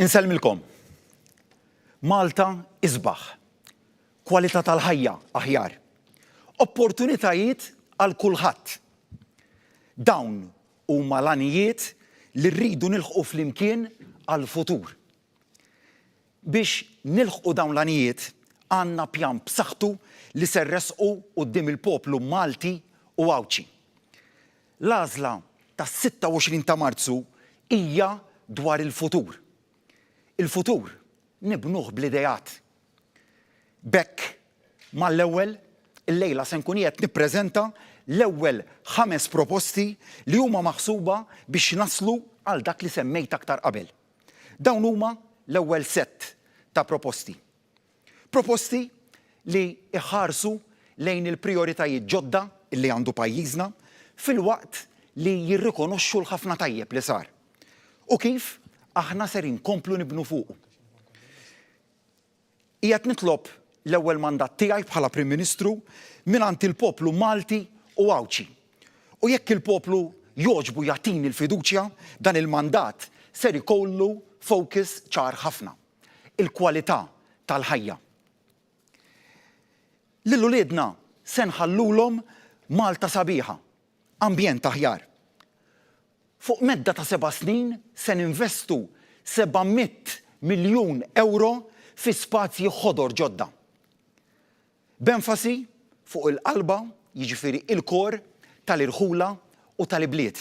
Insellmilkom. Malta isbaħ. Kwalità tal-ħajja aħjar. Opportunitajiet għal kulħadd. Dawn huma l-għanijiet li rridu nilħqu flimkien għall-futur. Biex nilħqu dawn l-għanijiet għandna pjan b'saħħtu li se rressqu quddiem il-poplu Malti u Għawdxi. L-għażla tas-26 ta' Marzu hija dwar il-futur. Il-futur nibnuh bl-ideat. B'hekk, mal-ewwel, illejla se nkun qiegħed nippreżenta l-ewwel ħames proposti li huma maħsuba biex naslu għal dak li semmejt aktar qabel. Dawn huma l-ewwel sett ta' proposti. Proposti li jħarsu lejn il-prijoritajiet ġodda li għandu pajjiżna filwaqt li jirrikonoxxu l-ħafna tajjeb li sar u kif aħna ser inkomplu nibnu fuqu. Qiegħed nitlob l-ewwel mandat tiegħi bħala Prim Ministru mingħand il-poplu Malti u Għawdxi. U jekk il-poplu jogħġbu jagħtini l-fiduċja, dan il-mandat ser ikollu focus ċar ħafna, il-kwalità tal-ħajja. Lil uliedna se nħallulhom Malta sabiħa, ambjent aħjar. Fuq medda ta' seba' snin se ninvestu 700 miljun ewro fi spazji ħodor ġodda. B'enfasi fuq il-qalba, jiġifieri il-core, tal-irħula u tal-ibliet.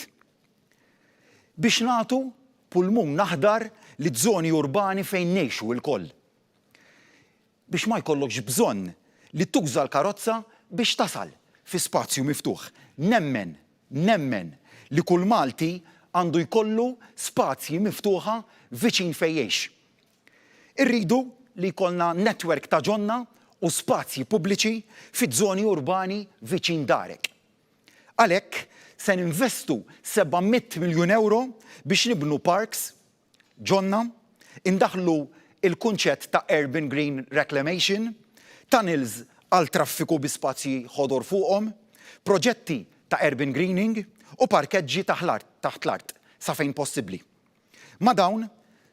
Biex nagħtu pulmun aħdar liż-żoni urbani fejn ngħixu lkoll. Biex ma jkollokx bżonn li tuża l-karozza biex tasal fi spazju miftuħ. Nemmen, nemmen li kull Malti għandu jkollu spazji miftuħa viċin fejn jgħix. Irridu li jkollna netwerk ta' ġonna u spazji pubbliċi fiż-żoni urbani viċin darek. Għalhekk, se ninvestu 700 miljun ewro biex nibnu parks, ġonna, indaħħlu l-kunċett ta' urban green reclamation, tunnels għal traffiku bi spazji ħodor fuqhom, proġetti ta' urban greening u parkeġġi taħt l-art sa fejn possibbli. Ma' dawn,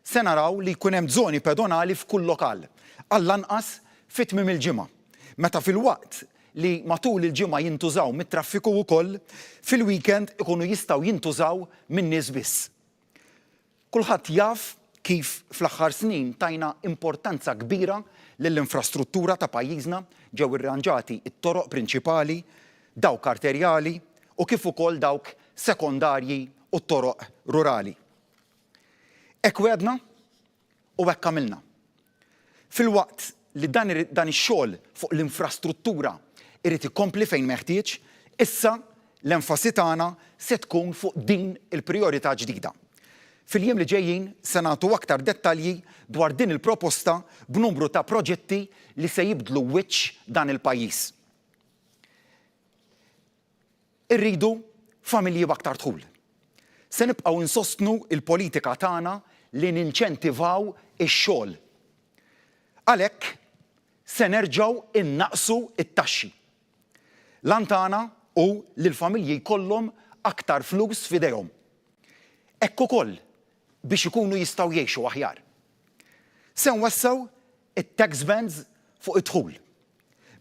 se naraw li jkun hemm żoni pedonali f'kull lokal, għall-anqas fi tmiem il-ġimgħa, meta filwaqt li matul il-ġimgħa jintużaw mit-traffiku wkoll, fil-weekend ikunu jistgħu jintużaw min-nies biss. Kulħadd jaf kif fl-aħħar snin tajna importanza kbira lill-infrastruttura ta' pajjiżna, ġew irranġati t-toroq prinċipali, dawk arterjali u kif ukoll dawk sekondarji u t-toroq rurali. Hekk wegħdna u hekk għamilna. Filwaqt li dan dan ix-xogħol fuq l-infrastruttura irid ikompli fejn meħtieġ, issa l-enfasi tagħna se tkun fuq din il-prijorità ġdida. Fil-jiem li ġejjin se nagħtu aktar dettalji dwar din il-proposta b'numru ta' proġetti li se jibdlu wiċċ dan il-pajjiż. Irridu familji b'aktar dħul. Se nibqgħu nsostnu l-politika tagħna li ninċentivaw ix-xogħol. Għalhekk se nerġgħu nnaqqsu t-taxxi. L-għan tagħna hu li l-familji jkollhom aktar flus f'idejhom. Hekk ukoll biex ikunu jistgħu jgħixu aħjar. Se nwessgħu it-tax bands fuq id-dħul.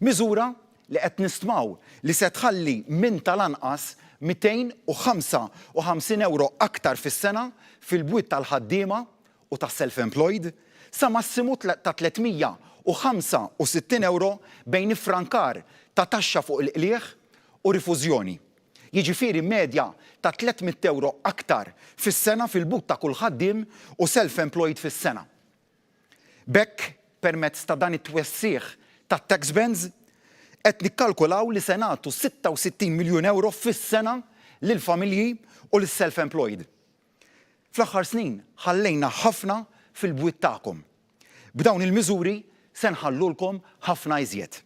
Miżura li qed nistmaw li se tħalli minn tal-anqas 255 ewro aktar fis-sena fil-bwiet tal-ħaddiema u tas-self-employed, sa massimu ta' 365 ewro bejn iffrankar ta' taxxa fuq il-qligħ u rifużjoni. Jiġifieri medja ta' 300 ewro aktar fis-sena fil-but ta' kull ħaddiem u self-employed fis-sena. B'hekk, permezz ta' dan it-twessigħ tat-tax bands, qed nikkalkulaw li se nagħtu 66 miljun ewro fis-sena lill-familji u lis-self-employed. Fl-aħħar snin ħallejna ħafna fil-bwiet tagħkom. B'dawn il-miżuri se nħallulkom ħafna iżjed.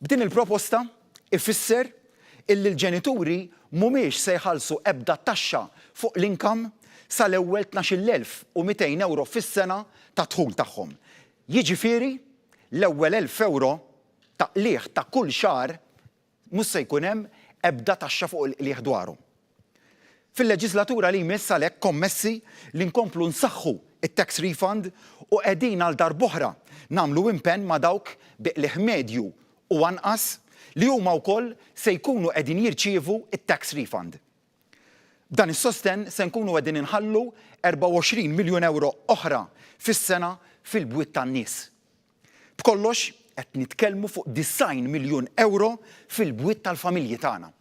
B'din il-proposta ifisser illi l-ġenituri mhumiex se jħallsu ebda taxxa fuq l-income sal-ewwel 12,200 ewro fis-sena tad-dħul tagħhom. Jiġifieri l-ewwel 1,000 ewro ta' qligħ ta' kull xahar mhux se jkun hemm ebda taxxa fuq il-qligħ dwarhom. Fil-leġislatura li jmiss għalhekk kommessi li nkomplu nsaħħu t-tax refund u qegħdin għal darb'oħra nagħmlu impenn ma' dawk bi qligħ medju u anqas li huma wkoll se jkunu qegħdin jirċievu t-tax refund. B'dan is-sostenn se nkunu qegħdin inħallu 24 miljun ewro oħra fis-sena fil-bwiet tan-nies. B'kollox qed nitkellmu fuq 90 miljun ewro fil-bwiet tal-familji tagħna.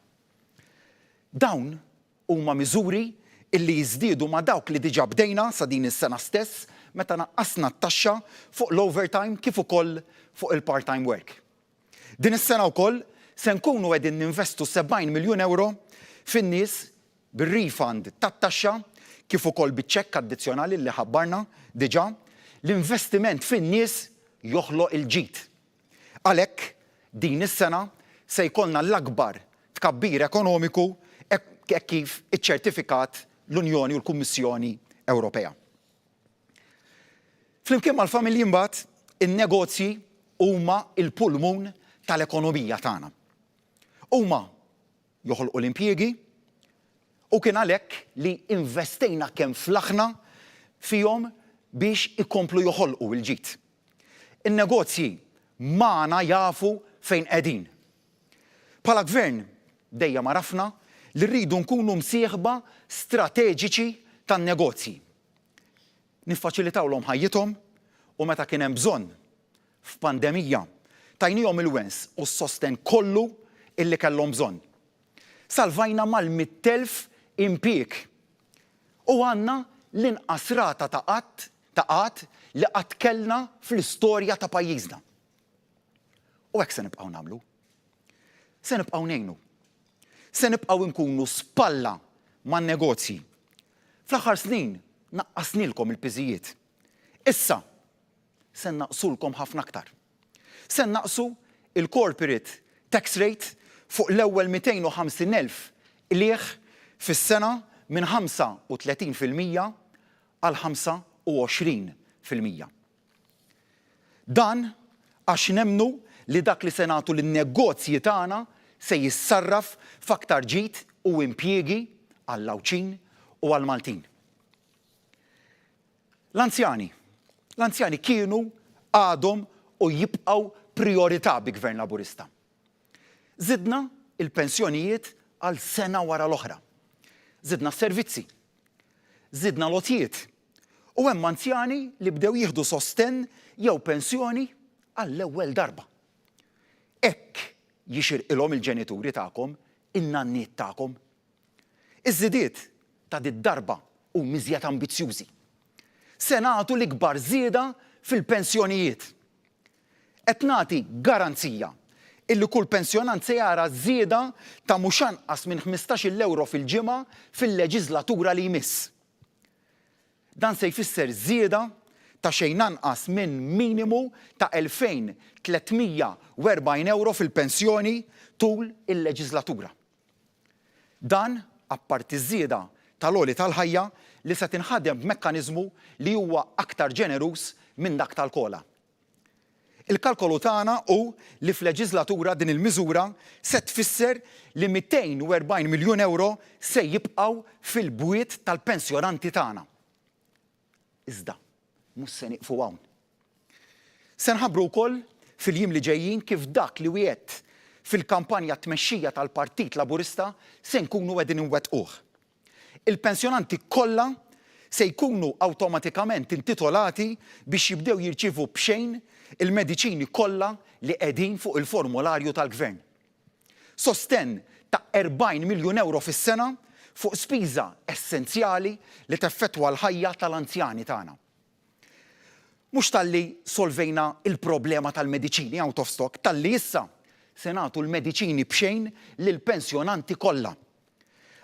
Dawn huma miżuri illi jiżdiedu ma' dawk li diġà bdejna sa din is-sena stess meta naqqasna t-taxxa fuq l-overtime kif ukoll fuq il-part-time work. Din is-sena wkoll se nkunu qegħdin ninvestu 70 miljun ewro fin-nies bir-refund tat-taxxa kif ukoll biċ-ċekk addizzjonali li ħabbarna diġà. L-investiment fin-nies joħloq il-ġid. Għalhekk, din is-sena se jkollna l-akbar tkabbir ekonomiku hekk kif iċċertifikat l-Unjoni u l-Kummissjoni Ewropea. Flimkien mal-familji mbagħad, in-negozji huma l-pulmun tal-ekonomija tagħna. Huma joħolqu l-impjiegi u kien għalhekk li investejna kemm flaħna fihom biex ikomplu joħolqu l-ġid. In-negozji magħna jafu fejn qegħdin. Bħala Gvern dejjem għarafna li rridu nkunu msieħba strateġiċi tan-negozji. Niffaċilitawlhom ħajjithom u meta kien hemm bżonn, f'pandemija, tajniehom il-wens u s-sostenn kollu illi kellhom bżonn. Salvajna mal-100,000 impjieg u għandna l-inqas rata ta' qatt ta' qgħad li qatt kellna fl-istorja ta' pajjiżna. U hekk se nibqgħu nagħmlu. Se nibqgħu ngħinu. Se nibqgħu nkunu spalla man-negozji. Fl-aħħar snin naqqasnielkom il-piżijiet. Issa se nnaqqsulkom ħafna aktar. Se nnaqqsu l-corporate tax rate fuq l-ewwel 250,000 qligħ fis-sena minn 35% għal 25%. Dan għax nemmnu li dak li se nagħtu lin-negozji tagħna se jissarraf f'aktar ġid u impjiegi għall-Għawdxin u għall-Maltin. L-anzjani. L-anzjani kienu, għadhom u jibqgħu prijorità bi Gvern Laburista. Żidna l-pensjonijiet għal sena wara l-oħra. Żidna s-servizzi. Żidna l-għotjiet. U hemm anzjani li bdew jieħdu sostenn jew pensjoni għall-ewwel darba. Hekk jixirqilhom il-ġenituri tagħkom, in-nanniet tagħkom. Iż-żidiet ta' did-darba huma iżjed ambizzjużi. Se nagħtu l-ikbar żieda fil-pensjonijiet. Qed nagħti garanzija illi kull pensjonant se jara żieda ta' mhux anqas minn ħmistax-il ewro fil-ġimgħa fil-leġiżlatura li jmiss. Dan se jfisser żieda ta' xejn anqas minn minimu ta' 2,340 ewro fil-pensjoni tul il-leġiżlatura. Dan apparti ż-żieda tal-għoli tal-ħajja li se tinħadem b'mekkaniżmu li huwa aktar ġeneruż minn dak tal-COLA. Il-kalkolu tagħna hu li f'leġiżlatura din il-miżura se tfisser li 240 miljun ewro se jibqgħu fil-bwiet tal-pensjonanti tagħna. Iżda, mhux se nieqfu hawn. Se nħabbru wkoll fil-jiem li ġejjin kif dak li wiegħedt fil-kampanja għat-tmexxija tal-Partit Laburista se nkunu qegħdin inwettquh. Il-pensjonanti kollha se jkunu awtomatikament intitolati biex jibdew jirċievu b'xejn il-mediċini kollha li qegħdin fuq il-formolarju tal-Gvern. Sostenn ta' 40 miljun ewro fis-sena fuq spiża essenzjali li teffettwa l-ħajja tal-anzjani tagħna. Mhux talli solvejna l-problema tal-mediċini out of stock, talli issa se nagħtu l-mediċini b'xejn lill-pensjonanti kollha.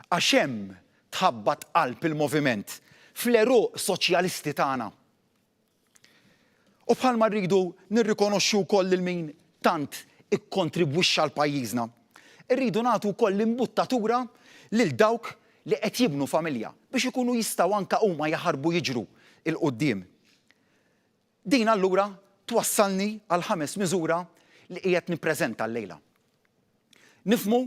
Għax hemm tħabbat qalb il-moviment, fl-għeruq soċjalisti tagħna. U bħalma rridu nirrikonoxxu wkoll lil min tant ikkontribwixxa għal pajjiżna, irridu nagħtu wkoll l-imbuttatura lil dawk li qed jibnu familja biex ikunu jistgħu anke huma jaħarbu jiġru 'l quddiem. Din allura twassalni għall-ħames miżura li qiegħed nippreżenta llejla. Nifhmu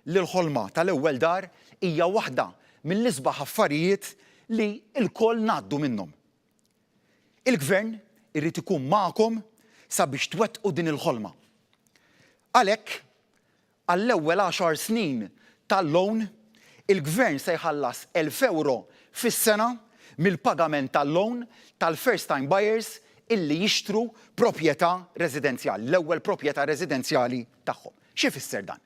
li l-ħolma tal-ewwel dar hija waħda mill-isbaħ affarijiet li lkoll ngħaddu minnhom. Il-Gvern irid ikun magħkom sabiex twettqu din il-ħolma. Għalhekk, għall-ewwel għaxar snin tal-loan, il-Gvern se jħallas €1,000 fis-sena mill-pagament tal-loan tal-first time buyers illi jixtru proprjetà residenzjali, l-ewwel proprjetà residenzjali tagħhom. X'ifisser dan?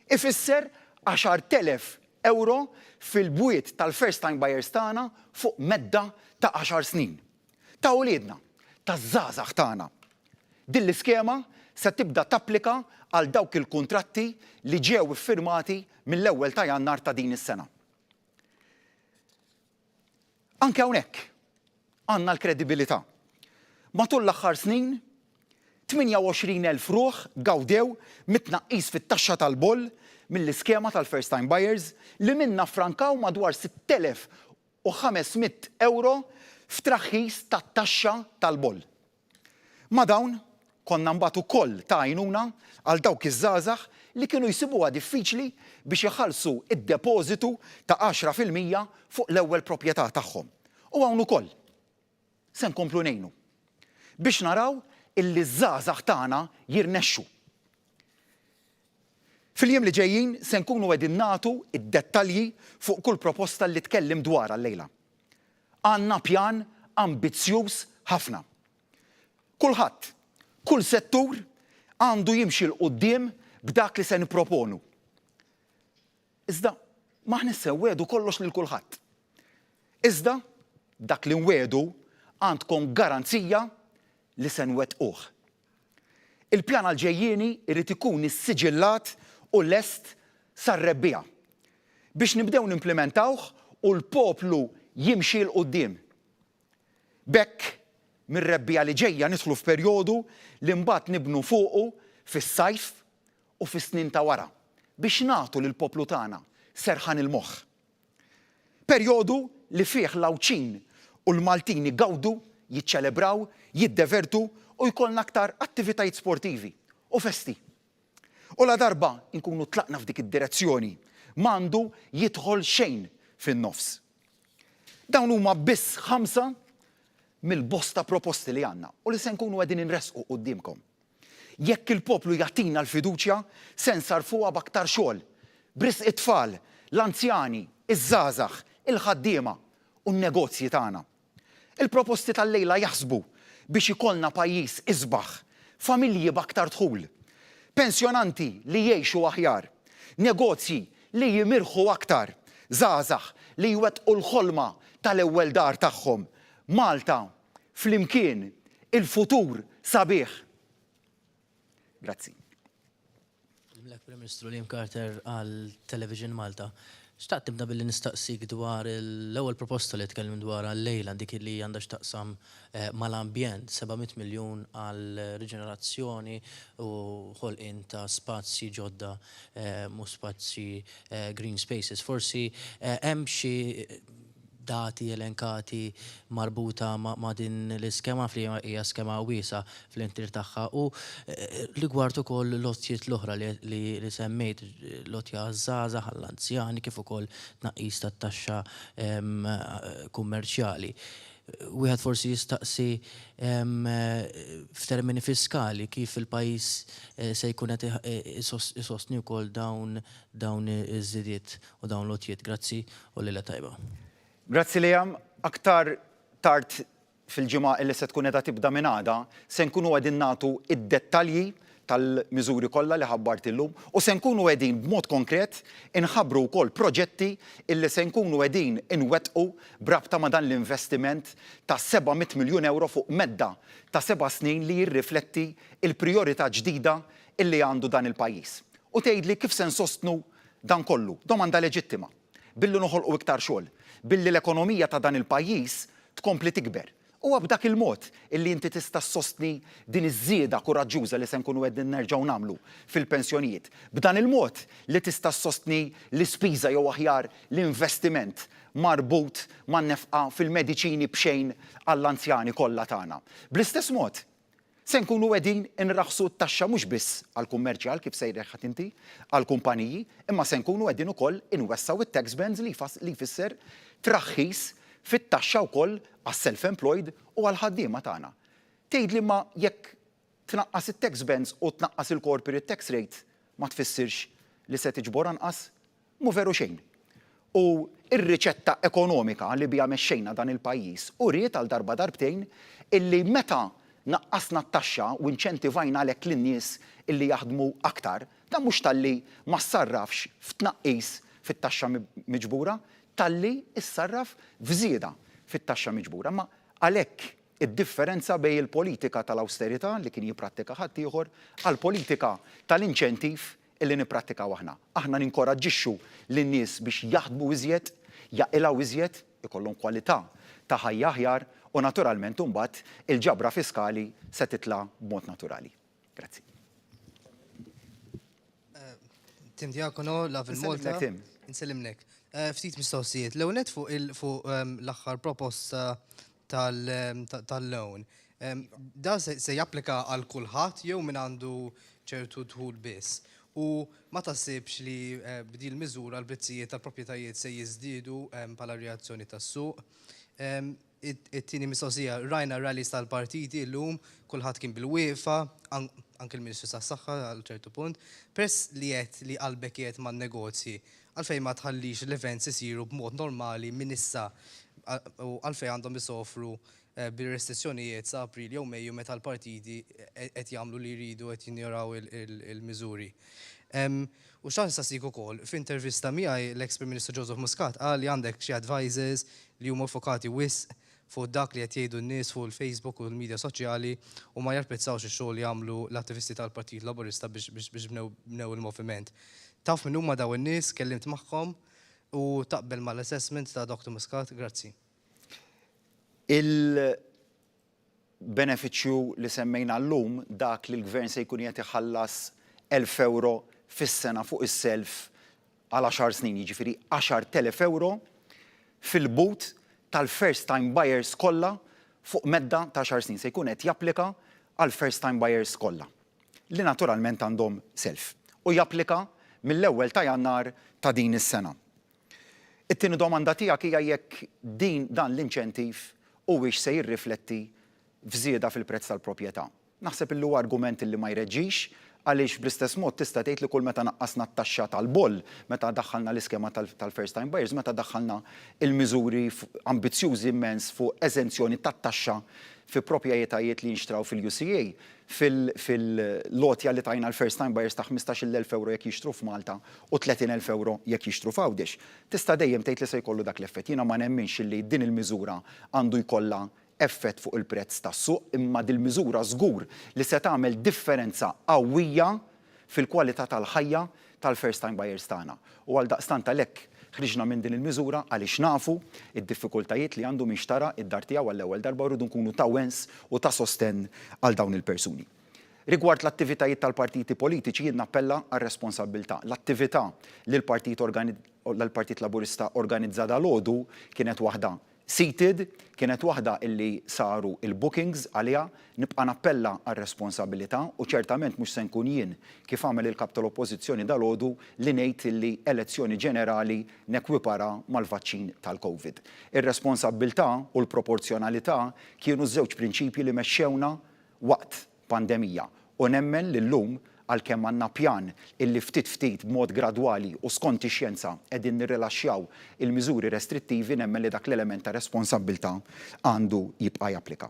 Ifisser €10,000 fil-bwiet tal-first time buyers tagħna fuq medda ta' għaxar snin. Ta' uliedna, taż-żgħażagħ tagħna. Din l-iskema se tibda tapplika għal dawk il-kuntratti li ġew iffirmati mill-ewwel ta' Jannar ta' din is-sena. Anke hawnhekk għandna l-kredibilità. Matul l-aħħar snin, 28,000 ruħ gawdew mit-tnaqqis fit-taxxa tal-boll mill-iskema tal-first time buyers li minnha ffrankaw madwar 6,500 ewro f'traħħis tat-taxxa tal-boll. Ma' dawn, konna mbagħad ukoll ta' għajnuna għal dawk iż-żgħażagħ li kienu jsibuha diffiċli biex iħallsu d-depożitu ta' 10% fuq l-ewwel proprjetà tagħhom. U hawn ukoll se nkomplu ngħinu biex naraw illi ż-żgħażagħ tagħna jirnexxu. Fil-jiem li ġejjin se nkunu qegħdin nagħtu d-dettalji fuq kull proposta li tkellimt dwarha llejla. Għandna pjan ambizzjuż ħafna. Kulħadd, kull settur għandu jimxi 'l quddiem b'dak li se nipproponu. Iżda m'aħniex se nwiegħdu kollox lil kulħadd. Iżda dak li nwiegħdu għandkom garanzija li se nwettquh. Il-pjan għall-ġejjieni jrid ikun issiġillat u lest sar-rebbiegħa biex nibdew nimplimentawh u l-poplu jimxi 'l quddiem. B'hekk, mir-rebbiegħa li ġejja nidħlu f'perjodu li mbagħad nibnu fuqu fis-sajf u fis-snin ta' wara biex nagħtu lill-poplu tagħna serħan il-moħħ. Perjodu li fih l-Għawdxin u l-Maltin igawdu, jiċċelebraw, jiddevertu u jkollna aktar attivitajiet sportivi u festi. U ladarba nkunu tlaqna f'dik id-direzzjoni, m'għandu jidħol xejn fin-nofs. Dawn huma biss ħamsa mill-bosta proposti li għandna u li se nkunu qegħdin inressqu quddiemkom. Jekk il-poplu jagħtina l-fiduċja, se nsarrfuha b'aktar xogħol, b'risq it-tfal, l-anzjani, iż-żgħażagħ, il-ħaddiema u n-negozji tagħna. Il-proposti tal-lejla jaħsbu biex ikollna pajjiż isbaħ, familji b'aktar dħul, pensjonanti li jgħixu aħjar, negozji li jimirħu aktar, żgħażagħ li jwettqu l-ħolma tal-ewwel dar tagħhom, Malta Flimkien, il-futur sabiħ! Grazzi. Nilqgħek Prim Ministru Liam Carter għal Television Malta. Xtaqt nibda billi nistaqsik dwar l-ewwel proposta li tkellimt dwarha llejla dik li għandha x'taqsam eh, mal-ambjent, 700 miljun għal riġenerazzjoni u ħolqien ta' spazji ġodda eh, u spazji eh, green spaces. Forsi hemm xi dati elenkati marbuta ma' din l-iskema, naf li hija skema wiesgħa fl-intier tagħha, u rigward ukoll l-għotjiet l-oħra li semmejt, l-għotja għaż-żgħażagħ, għall-anzjani kif ukoll tnaqqis tat-taxxa kummerċjali. Wieħed forsi jistaqsi f'termini fiskali kif il-pajjiż se jkun qed isostni wkoll dawn iż-żidiet u dawn l-għotjiet. Grazzi u lejla tajba. Grazzi Liam. Aktar tard fil-ġimgħa illi se tkun qiegħda tibda minn għada, se nkunu qegħdin nagħtu d-dettalji tal-miżuri kollha li ħabbart illum u se nkunu qegħdin b'mod konkret inħabbru wkoll proġetti illi se nkunu qegħdin inwettqu b'rabta ma' dan l-investiment ta' 700 miljun ewro fuq medda ta' seba' snin li jirrifletti l-prijorità ġdida illi għandu dan il-pajjiż. U tgħidli kif se nsostnu Dan kollu, domanda leġittima. Billi noħolqu iktar xogħol. Billi l-ekonomija ta' dan il-pajjiż tkompli tikber. Huwa b'dak il-mod illi inti tista' ssostni din iż-żieda kuraġġuża li se nkunu qegħdin nerġgħu nagħmlu fil-pensjonijiet. B'dan il-mod li tista' ssostni l-ispiża jew aħjar l-investiment marbut man-nefqa fil-mediċini b'xejn għall-anzjani kollha tagħna. Bl-istess mod, Se nkunu qegħdin inraħħsu t-taxxa mhux biss għall-kummerċjal kif sejjaħt inti, għall-kumpaniji, imma se nkunu qegħdin ukoll inwessgħu t-tax bands li jfisser traħħis fit-taxxa wkoll għas-self-employed u għall-ħaddiema tagħna. Tgħidli imma jekk tnaqqas it-tax bands u tnaqqas il-corporate tax rate ma tfissirx li se tiġbor anqas? Mhu veru xejn. U r-riċetta ekonomika li biha mexxejna dan il-pajjiż uriet għal darba darbtejn illi meta naqqasna t-taxxa u inċentivajna għalhekk lin-nies illi jaħdmu aktar, dan mhux talli ma ssarrafx f'tnaqqis fit-taxxa miġbura, talli ssarraf f'żieda fit-taxxa miġbura. Imma għalhekk id-differenza bejn il-politika tal-awsterità li kien jipprattika ħaddieħor għall-politika tal-inċentiv illi nipprattikaw aħna. Aħna ninkoraġġixxu lin-nies biex jaħdmu iżjed, jaqilgħu iżjed, ikollhom kwalità ta' ħajja aħjar u naturalment imbagħad il-ġabra fiskali se titla' b'mod naturali. Grazzi. Tim Diacono, Lovin Malta. Tim. Insellimlek. Ftit mistoqsijiet. L-ewwel nett fuq l-aħħar proposta tal-loan. Da se japplika għal kulħadd jew min għandu ċertu dħul biss? U ma taħsibx li b'din il-miżura l-prezzijiet tal-proprjetajiet se jiżdiedu bħala reazzjoni tas-suq? It-tieni mistoqsija, rajna rallies tal-partiti llum, kulħadd kien bil-wieqfa, anke l-Ministru tas-Saħħa għal ċertu punt. Peress li għedt li qalbek qiegħed man-negozji, għalfejn ma tħallix l-events isiru b'mod normali minn issa u għalfejn għandhom isofru bir-restrizzjonijiet sa April jew Mejju meta l-partiti qed jagħmlu li jridu qed jinjoraw il-miżuri. U xtaqt nistaqsik ukoll, f'intervista miegħi l-eks Prim Ministru Joseph Muscat qal li għandek xi advisors li huma ffokati wisq fuq dak li qed jgħidu n-nies fuq il-Facebook u l-media soċjali u ma japprezzawx ix-xogħol li għamlu l-attivisti tal-Partit Laburista biex bnew il-moviment. Taf min huma dawn in-nies, kellimt magħhom u taqbel mal-assessment ta' Dr. Muscat? Grazzi. Il-benefiċċju li semmejna llum, dak li l-Gvern se jkun qiegħed iħallas 1,000 ewro fis-sena fuq is-self għal għaxar snin, jiġifieri 10,000 ewro fil-but tal-first time buyers kollha fuq medda ta' għaxar snin, se jkun qed japplika għall-first time buyers kollha li naturalment għandhom self u japplika mill-ewwel ta' Jannar ta' din is-sena. It-tieni domanda tiegħek hija jekk din dan l-inċentiv huwiex se jirrifletti f'żieda fil-prezz tal-proprjetà. Naħseb illi huwa argument illi ma jreġġix għaliex bl-istess mod tista' tgħid li kull meta naqqasna t-taxxa tal-boll, meta daħħalna l-iskema tal-first time buyers, meta daħħalna l-miżuri ambizzjużi immens fuq eżenzjoni tat-taxxa fi proprjetajiet li jinxtraw fil-UCA, fil-għotja li tajna l-first time buyers ta' 15,000 ewro jekk jixtru f'Malta u 30,000 ewro jekk jixtru f'Għawdex. Tista' dejjem tgħid li se jkollu dak l-effett. Jiena ma nemminx li din il-miżura għandu jkollha effett fuq il-prezz tas-suq imma dil-miżura żgur li se tagħmel differenza qawwija fil-kwalità tal-ħajja tal-first time buyers tagħna. U għaldaqstant għalhekk ħriġna minn din il-miżura għaliex nafu d-diffikultajiet li għandu min xtara d-dar tiegħu għall-ewwel darba u rridu nkunu ta' wens u ta' sostenn għal dawn il-persuni. Rigward l-attivitajiet tal-partiti politiċi jien nappella għar-responsabbiltà. L-attività li l-Partit l-Partit Laburista organizza dalgħodu kienet waħda Seated kienet waħda illi saru il-bookings għaliha, nibqa' nappella għar-responsabilità u ċertament mhux se nkun jien, kif għamel il-Kap tal-Oppożizzjoni dalgħodu, li ngħid illi elezzjoni ġenerali nekwipara mal-vaċċin tal-Covid. Ir-responsabbiltà u l-proporzjonalità kienu ż-żewġ prinċipji li mexxewna waqt pandemija u nemmen li llum għalkemm għandna pjan illi ftit ftit b'mod gradwali u skont ix-xjenza qegħdin nirrilaxxjaw il-miżuri restrittivi nemmen li dak l-element ta' responsabbiltà għandu jibqa' japplika.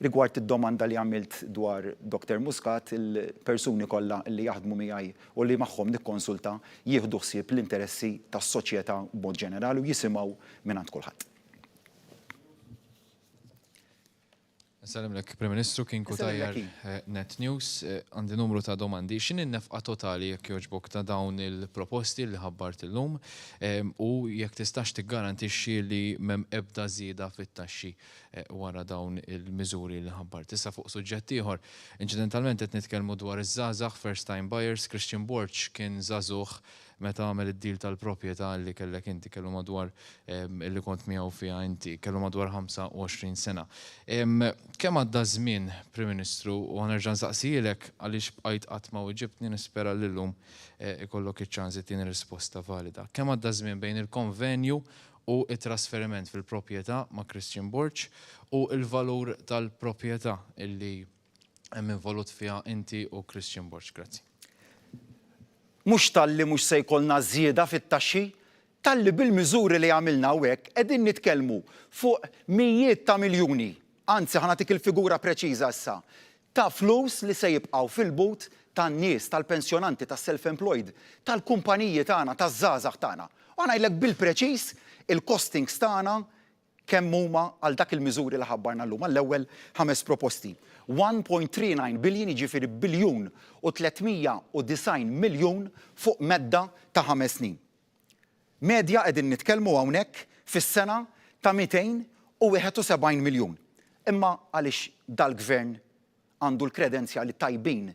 Rigward id-domanda li għamilt dwar Doctor Muscat, il-persuni kollha li jaħdmu miegħi u li magħhom nikkonsulta jieħdu ħsieb l-interessi tas-soċjetà b'mod ġenerali u jisimgħu mingħand kulħadd. Nsellimlek Prim Ministru, kien Cutajar Net News. Għandi numru ta' domandi. X'inhi n-nefqa totali jekk jogħġbok ta' dawn il-proposti li ħabbart illum u jekk tistax tiggarantixxi li m'hemm ebda żieda fit-taxxi wara dawn il-miżuri li ħabbart. Issa fuq suġġett ieħor, inċidentalment qed nitkellmu dwar iż-żgħażagħ first time buyers, Christian Borg kien żagħżugħ. meta għamel id-deal tal-proprjetà li kellek inti kellu madwar li kont miegħu fiha inti, kellu madwar 25 sena. Kemm għadda żmien, Prim Ministru, u ħa nerġa' nsaqsihielek għaliex bqajt qatt ma weġibtni nispera li llum ikollok iċ-ċans ittini risposta valida. Kemm għadda żmien bejn il-konvenju u t-trasferiment fil-proprjetà ma' Christian Borg u l-valur tal-proprjetà illi hemm involut fiha inti u Christian Borg? Grazzi. Mhux talli mhux se jkollna żieda fit-taxxi, talli bil-miżuri li għamilna hawnhekk qegħdin nitkellmu fuq mijiet ta' miljuni, anzi ħa nagħtik il-figura preċiża issa, ta' flus li se jibqgħu fil-but tan-nies, tal-pensjonanti, tas-self-employed, tal-kumpaniji tagħna, taż-żgħażagħ tagħna. U ħa ngħidlek bil-preċiż il-costings tagħna kemm huma għal dak il-miżuri li ħabbarna llum għall-ewwel ħames proposti. 1.39 billion jiġifieri biljun u 390 miljun fuq medda ta' ħames snin. Medja qegħdin nitkellmu hawnhekk fis-sena ta' 271 miljun. Imma għaliex dal-Gvern għandu l-kredenzjali tajbin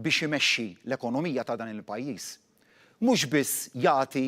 biex imexxi l-ekonomija ta' dan il-pajjiż, mhux biss jagħti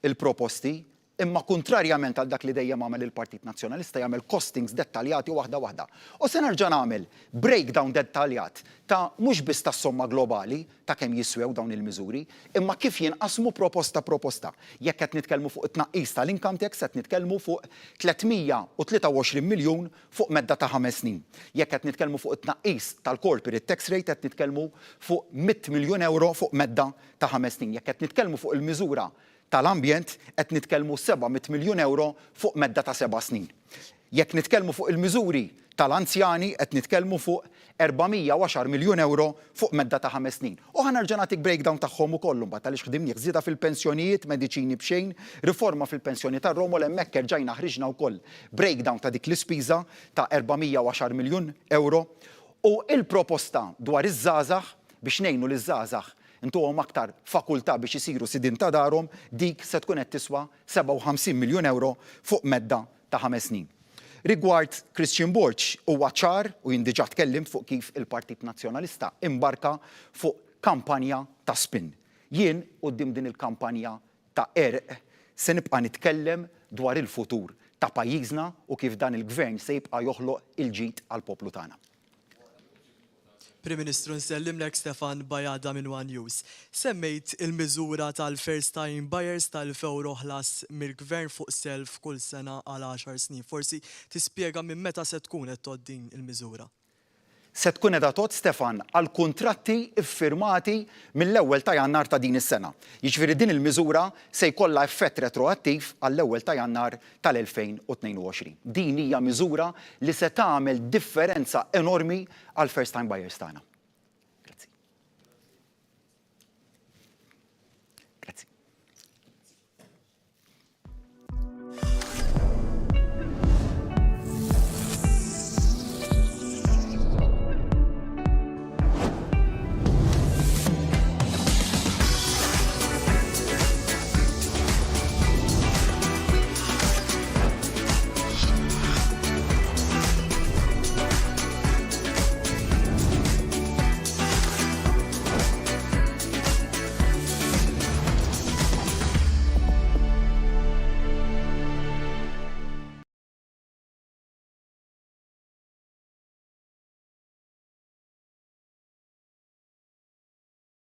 l-proposti, imma kuntrarjament għal dak li dejjem għamel il-Partit Nazzjonalista jagħmel costings dettaljati waħda waħda. U se nerġa' nagħmel breakdown dettaljat ta' mhux biss tas-somma globali ta' kemm jiswew dawn il-miżuri, imma kif jinqasmu proposta proposta. Jekk qed nitkellmu fuq it-tnaqqis tal-income tax qed nitkellmu fuq 323 miljun fuq medda ta' ħames snin. Jekk qed nitkellmu fuq it-tnaqqis tal-corporate tax rate qed nitkellmu fuq 100 miljun ewro fuq medda ta' ħames snin. Jekk qed nitkellmu fuq il-miżura tal-ambjent qed nitkellmu 700 miljun ewro fuq medda ta' seba' snin. Jekk nitkellmu fuq il-miżuri tal-anzjani qed nitkellmu fuq 410 miljun ewro fuq medda ta' ħames snin. U ħa nerġa' nagħtik breakdown tagħhom ukoll imbagħad għaliex ħdimnieh, żieda fil-pensjonijiet, mediċini b'xejn, riforma fil-pensjoni tar-romol hemmhekk erġajna ħriġna wkoll breakdown ta' dik l-ispiża ta' 410 miljun ewro. U il-proposta dwar iż-żgħażagħ biex ngħinu liż-żgħażagħ Intuhom aktar fakultà biex isiru sidien ta' darhom, dik se tkun qed tiswa 57 miljun ewro fuq medda ta' ħames snin. Rigward Christian Borg, huwa ċar, u jien diġà tkellimt fuq kif il-Partit Nazzjonalista imbarka fuq kampanja ta' spin. Jien, quddiem din il-kampanja ta' qerq, se nibqa' nitkellem dwar il-futur ta' pajjiżna u kif dan il-Gvern se jibqa' joħloq il-ġid għall-poplu tagħna. Prim Ministru nsellimlek Stefan Bajada minn one News. Semmejt il-miżura tal-first time buyers ta' 1000 ewro ħlas mill-Gvern fuq self kull sena għal għaxar snin. Forsi tispjega minn meta se tkun qed tgħodd din il-miżura? Se tkun qiegħda tgħodd Stefan għal kuntratti ffirmati mill-ewwel ta' Jannar ta' din is-sena. Jiġifieri din il-miżura se jkollha effett retroattiv għall-ewwel ta' Jannar tal-2022. Din hija miżura li se tagħmel differenza enormi għall-first time buyers tagħna.